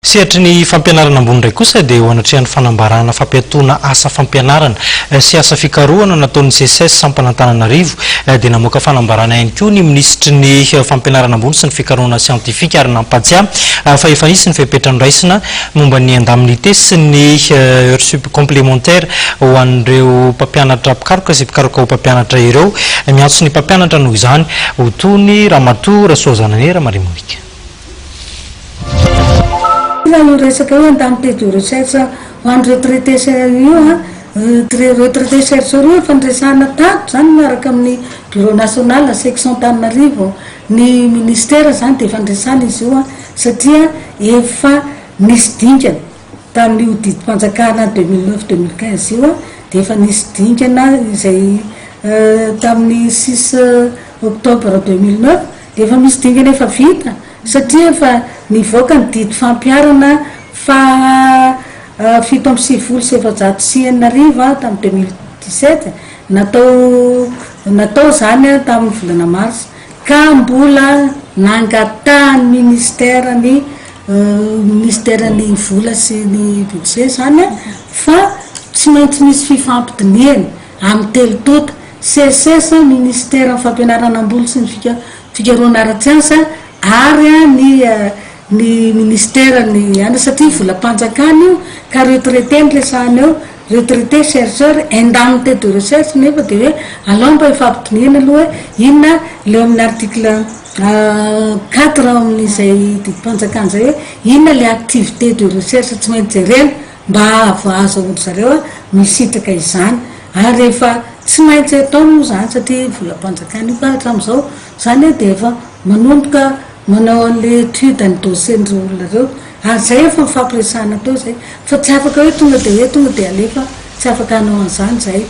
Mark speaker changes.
Speaker 1: Sehatry ny fampianarana ambony indray kosa dia eo anatrehan'ny fanambarana fampiatoana asa fampianarana sy asa fikarohana nataon'ny Seces sampana Antananarivo dia namoaka fanambarana ihany koa ny minisitry ny fampianarana ambony sy ny fikarohana siantifika ary nampatsiahy fa efa nisy ny fepetra noraisina momba ny indemnité sy ny heures sup complémentaires ho an'ireo mpampianatra mpikaroka sy mpikaroka ho mpampianatra ireo. Miantso ny mpampianatra noho izany ho tony Ramatoa Rasoazananera Marie Monique.
Speaker 2: Raha io resaka hoe indemnité de recherche ho an'ny retraité io an, retraité chercheur io efa niresahana tato zany miaraka amin'ny bureau national section Antananarivo, ny ministère zany dia efa niresahana izy io an, satria efa nisy dingana tamin'io didim-panjakana 2009 2015 io an, dia efa nisy dingana izay tamin'ny 6 octobre 2009 dia efa misy dingana efa vita satria efa nivoaka ny didy fampiharana faha 6497 tamin'ny 2017, natao natao izany tamin'ny volana marsa, ka mbola nangatahan'ny ministère ny ministeran'ny vola sy ny budget izany fa tsy maintsy misy fifampidinihana amin'ny telo tonta, CSS, ministeran'ny fampianarana ambony sy ny fikarohana ara-tsiansa ary ny ny ministeran'ny ana satria volam-panjakana io ka retraité no resahana eo, retraité, chercheur, indemnité de recherche nefa dia hoe alao mba hifampidinihana aloha hoe inona ilay ao amin'ny article 4 ao amin'izay didim-panjakana izay hoe inona ilay activité de recherche tsy maintsy jerena mba ahazoan-dry zareo misitraka izany ary rehefa tsy maintsy atao moa izany satria volam-panjakana io fa hatramin'izao izany dia efa manomboka manao an'ilay étude ny dossier-n'ireo olona ireo ary izay efa nifampiresahana teo izay fa tsy afaka hoe tonga dia hoe tonga dia alefa, tsy afaka hanao an'izany izahay.